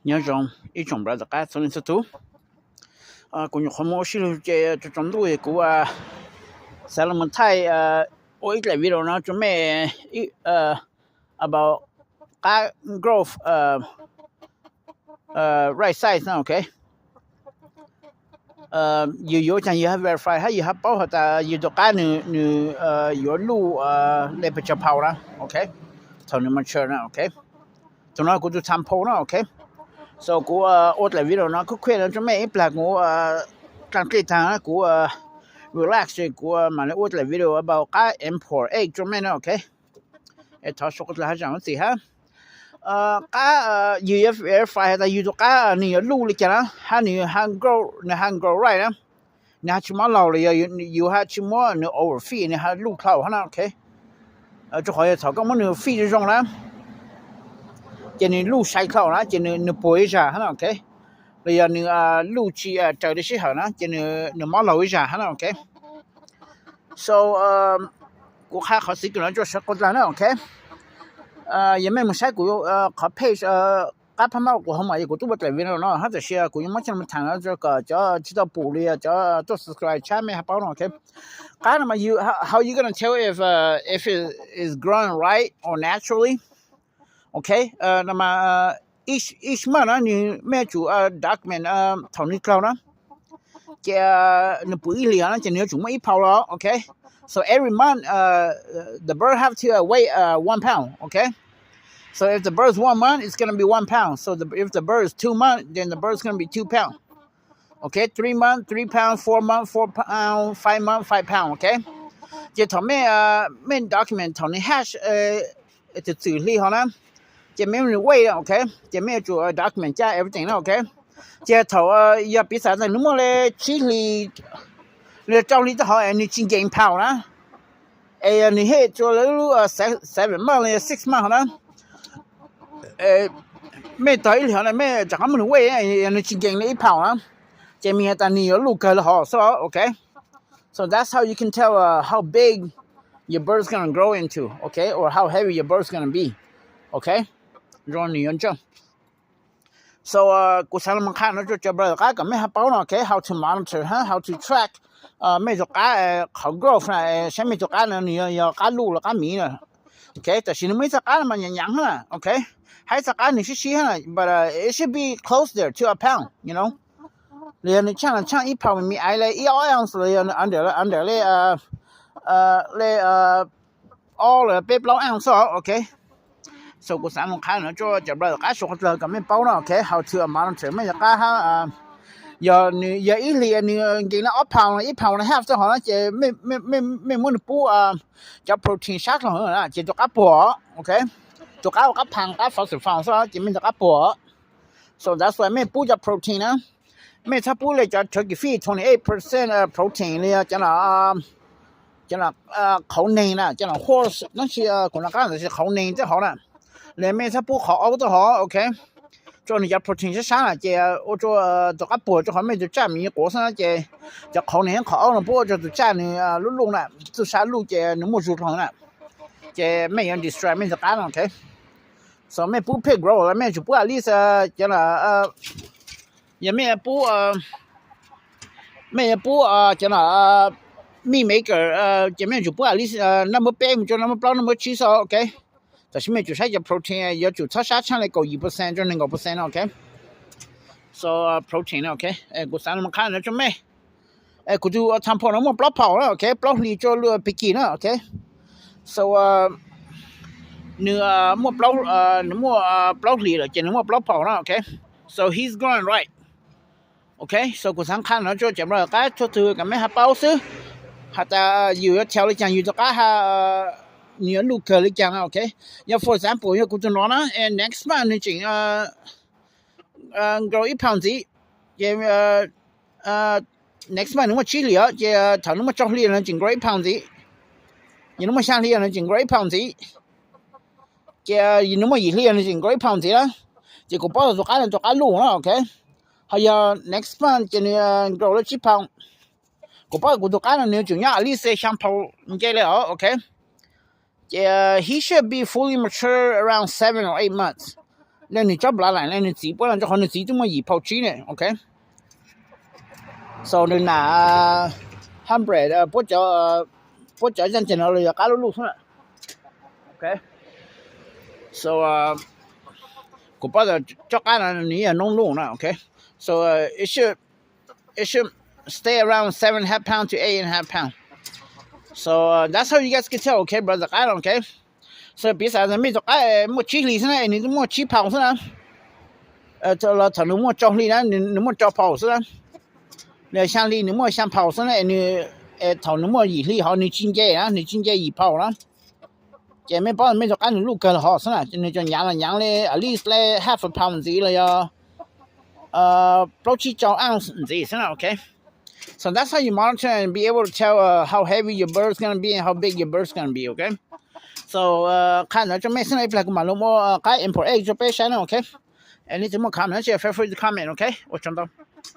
Nyob zoo ib tsoom brother qab txhua leej txhua tus. Kuv nyuam qhuav mus ua sib lug ces tsaus ntuj kuv xav los thaij ua ib daim video no rau mej about qab growth right size no, ok. Yus yuav ua caag yus hab verify hab yus hab paub has tas yus tus qab nws yuav luj le pes tsawg pound na, ok. Thaum nws mature na, ok. Thaum no kuv tus sample na, ok. So kuv ua daim video no kuj quick no rau mej ib plag kuv dlaag dlej taag kuv relax kuv mam le ua daim video about qab import egg rau mej na, ok. Es thov suav dlawg hab zaam txim hab. Qab yus yuav verify has tas yus tus qab nws yuav luj le caag na, hab nws hab grow right na, nws hab tsi mob laug los yog yus hab tsi muab nws overfeed nws hab luj dlhau hab na, ok. Rau qhov yog thaum koj muab nws feed zoo zoo na, ces nws luj sai dlhau na ces nws puas ib zag hab na, ok. Los yog nws luj tsi raws le sij hawm na ces nws mob laug ib zag hab na, ok. So kuv qha qhov xwm kws no rua suav dlawg na, ok. Yog mej mus saib kuv qhov page qab phab mab Oklahoma yog kuv tub ua daim video no hab, tab sis kuv yuav muab coj los thaam no kom cov tsi tau pum los yog cov tuaj subscribe tshab mej hab paub no, ok. Qab no mas how you gonna tell if if it is growing right or naturally, ok. No mas each month na nws mej yuav tsum document thaum nws dlaug na, ces nws pum ib hlis na ces nws yuav tsum muaj ib pound los, ok. So every month the bird have to weigh one pound, ok. So if the bird is one month, it's gonna be one pound. So the, if the bird is two months, then the bird is gonna be two pound. Okay, three month, three pound, four month, four pound, five month, five pound, okay. Ces thaum mej, mej document thaum nws hatch txwm txwm hli hov na, ces mej muab nws weigh, okay, ces mej yuav tsum document caj everything na, okay. Ces thaum yog piv xam tas nws muaj le tsib hli, le rau hli tej hov es nws tsis nkees pound na, es nws hej tsua lub seven month los yog six month hov na, mej tog ib hlis hov na mej rov qab muab nws weigh, yog nws tsis nkees le ib pound na, ces means has tas nws yuav luj kawg le hov xwb, okay. So that's how you can tell how big your bird's gonna grow into, okay, or how heavy your bird's gonna be, okay. Zoo nws yuav ntseej. So kuv xaav los qha no rua cov brother qab kom mej ho paub no, okay, how to monitor, how to track mej tus qab qhov growth na, saib mej tus qab no nws yog qab luj los qab miv na. Okay, tam sim nws muaj ib txoj qab no mas nyaav nyaav hab na, okay, hab ib txoj qab nws sib sib hab na, but it should be closer to a pound, you know. Los yog nws tshaaj los tshaaj ib pound me me aiv le ib ob ounce los yog under, under le, le ob los peb plaub ounce xwb, okay. So kuv xaav mus qha no rua cov brother qab suav dlawg kom mej paub no, okay, how to monitor mej tus qab hab. Yog nws yog ib hlis nws nkees le ob pound, ib pound and a half tej hov na ces mej muab nws pub cov protein sab dlhau na ces tus qab puag, okay. Tus qab ua qab phaas qab foster farm xwb ces mej tus qab puag. So that's why mej pub cov protein na, mej txhob pub le cov turkey feed twenty eight percent protein li cov qhauv neeg na, cov horse tab sis kuv nov qab ntawd tsis qhauv neeg tej hov na. Los mej txhob pub qhov aub tej hov, okay, rua nws cov protein sab sab na ces ua rua tus qab puag rua qhov mej tus tsaj miv quav xwb na ces cov qhauv neeg qhov aub no puab ua rua tus tsaj nws luj luj na, txuj sa luj ces nws muaj zug dlhau na, ces mej yuav destroy mej tus qab no, okay. So mej pub pig growth los mej yuav tsum pub at least cov, yog mej pub, mej yuav pub cov meat maker ces mej yuav tsum pub at least naj muab peb mus rua naj muab plaub naj muab tsib xwb, okay. Tab sis mej yuav tsum saib cov protein, yuav tsum txhob sab tshaaj le kaum yim percent rua neeg nkaum percent no, okay. So protein no, okay, kuv xaav los qha no rua mej. Kuv tus sample no muaj plaub pound na, okay, plaub hlis rua lub pig na, okay. So nws muaj, nws muaj plaub hlis lawm ces nws muaj plaub pound na, okay. So he's growing right. Okay, so kuv xaav qha no rua cov brother qab txhua tug kom mej ho paub xwb, has tas yus yuav thaus le caag yus tus qab ha, nws yuav luj kawg le caag na, okay. Yog for example yog kuv tus no na, next month nws tseem grow ib pound ntxiv, ces next month nws muaj tsib hlis os, ces thaum nws muaj rau hli nws tseem grow ib pound ntxiv, yog nws muaj xyaa hli nws tseem grow ib pound ntxiv, ces nws muaj yim hli nws tseem grow ib pound ntxiv na, ces kuv paub tas tus qab no tus qab luj na, okay. Ho yog next month ces nws grow le tsib pound, kuv paub kuv tus qab no nws yuav tsum nyob at least xyaa pound nce le os, okay. Ces he should be fully mature around seven or eight months. Leej nws tsob nplav laim leej nws txiv puab no, rau qhov nws txiv twb muaj yim phau tsib ne, ok. So nws nam hundred, puab cov yaj ntses no los yog qab luj luj xwb na, ok. So kuv paub tias tsob qab no nws yog noob luj na, ok. So it should, it should stay around seven and a half pound to eight and a half pound. So that's how you guys can tell, ok, brother, qab no, ok. So piv xam mej cov qab muaj tsib hlis xwb na es nws muaj tsib phau xwb na, los thaum nws muaj rau hli na nws muaj rau phau xwb na, xya hli nws muaj xya phau xwb na, thaum nws muaj yim hli hov nws tsis nce na, nws tsis nce yim phau na. Ces mej paub mej cov qab nws luj kawg los hov xwb na, nws tsuas nyaav los nyaav li at least li half a pound ntxiv los yog plaub tsib rau ounce ntxiv xwb na, ok. So that's how you monitor and be able to tell how heavy your bird's gonna be and how big your bird's gonna be, ok. So qha ntawd rau mej xwb na, ib pliag kuv mam los muab qab import egg rau peb saib na, ok. Anything more comment, feel free to comment, ok. Ua tsaug ntau.